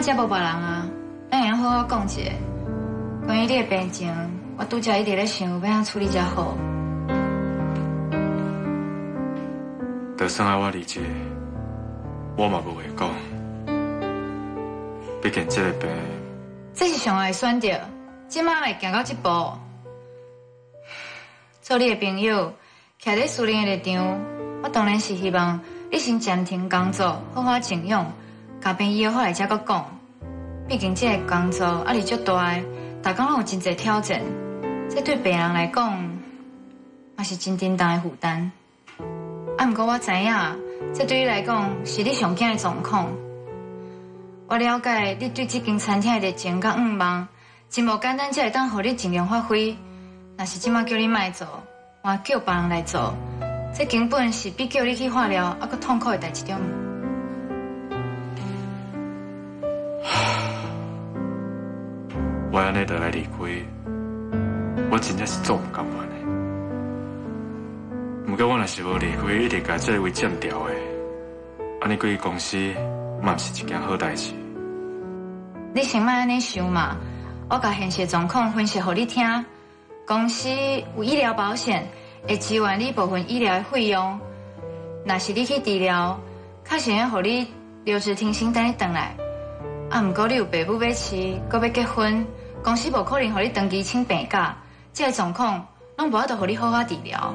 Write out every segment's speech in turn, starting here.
遮無別人啊，咱會用好好講一下。關於你的病情，我拄才一直咧想欲按怎處理才好。就算愛我離職，我嘛無話講。畢竟這个病，這是上愛的選擇，這馬會行到這步。做你的朋友，徛佇私人的立場，我當然是希望你先暫停工作，好好靜養，共病醫好來才閣講。畢竟這个工作壓力足大的，逐工攏有真濟挑戰，這對病人來講嘛是真沉重的負擔。啊，毋過我知影，這對你來講是你上驚的狀況。我了解你對這間餐廳的熱情佮願望，真無簡單，才會當予你盡量發揮。若是這馬叫你莫做，換叫別人來做，這根本是比叫你去化療猶閣痛苦的代誌，對毋？我按呢就來離開，我真正是足毋甘願的。毋過我若是無離開，一直共這个位佔掉的，按呢規个公司嘛毋是一件好代誌。你先莫按呢想嘛，我共現實狀況分析予你聽。公司有醫療保險，會支援你部分醫療的費用。若是你去治療，較會用予你留職停薪等你轉來。啊，毋過你有爸母欲飼，閣欲結婚，公司無可能予你長期請病假，這个狀況攏無法度予你好好治療。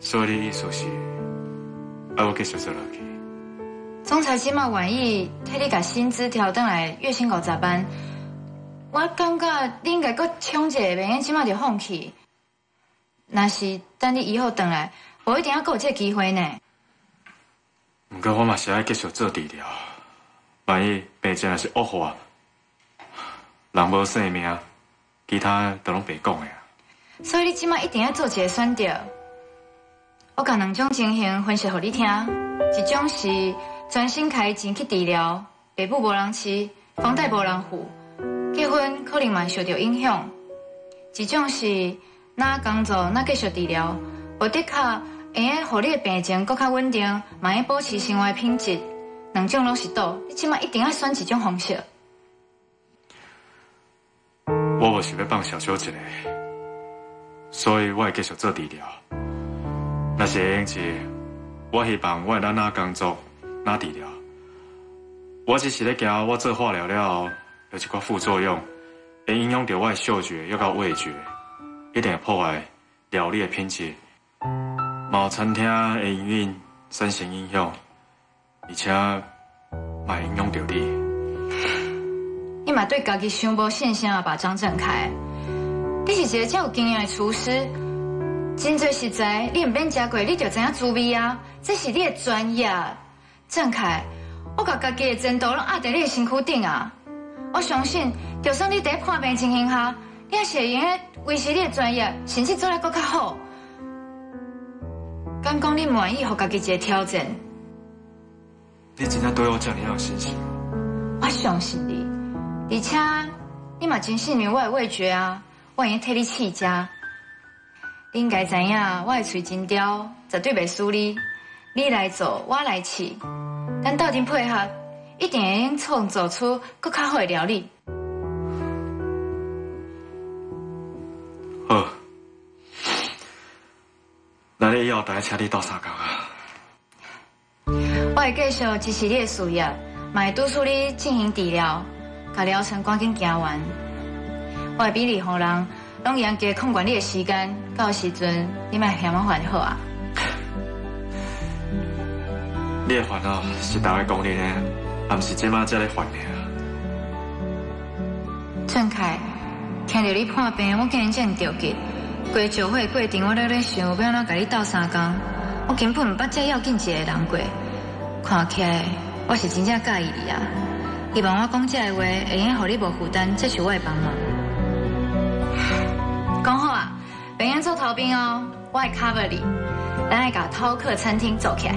所以你意思是，愛我繼續做落去？總裁這馬願意替你共薪資調轉來月薪50萬，我感覺你應該閣衝一下，袂用這馬就放棄。若是等你醫好轉來，無一定猶閣有這个機會呢。毋過我嘛是愛繼續做治療，萬一病情若是惡化，人無性命，其他都攏白講的啊。所以你這馬一定愛做一个選擇。我共兩種情形分析予你聽，一種是專心開錢去治療，爸母無人飼，房貸無人付，結婚可能嘛會受著影響；一種是若工作，若繼續治療，無的確會用予你的病情閣較穩定，嘛會保持生活的品質。兩種攏是賭，你這馬一定愛選一種方式。我無想欲放小秋一个，所以我會繼續做治療。若是會用是，我希望我會當哪工作，哪治療。我只是咧驚，我做化療了後有一寡副作用，會影響著我的嗅覺抑閣味覺，一定會破壞料理的品質，嘛予餐廳的營運產生影響，而且嘛會影響著你。你嘛對家己傷無信心啊吧，張振凱？你是一个遮有經驗的廚師。真濟食材，你毋免食過，你就知影滋味啊！這是你的專業，鄭凱，我共家己的前途攏押佇你的身軀頂啊！我相信，就算你佇破病情形下，你也是會用得維持你的專業，甚至做得閣較好。敢講你毋願意予家己一个挑戰？你真正對我遮爾有信心？我相信你，而且你嘛真信任我的味覺啊！我會用替你試食。你應該知影，我的喙真刁，絕對袂輸你。你來做，我來試，咱鬥陣配合，一定會用創造出閣較好的料理。好，那你以後就請你鬥相共啊。我會繼續支持你的事業，嘛會督促你進行治療，共療程趕緊行完。我會比任何人攏嚴格控管你的時間，到時陣你莫嫌我煩就好啊。你的煩惱是大家公認的，也毋是這馬才咧煩的啊。鄭凱，聽著你破病，我竟然遮爾著急。規個聚會過程，我咧想欲按怎共你鬥相共，我根本毋捌遮要緊一個人過。看起來我是真正佮意你啊！希望我講這个話會用予你無負擔接受我的幫忙。講好啊，袂用做逃兵哦，我會 cover 你，咱愛共饕客餐廳做起來。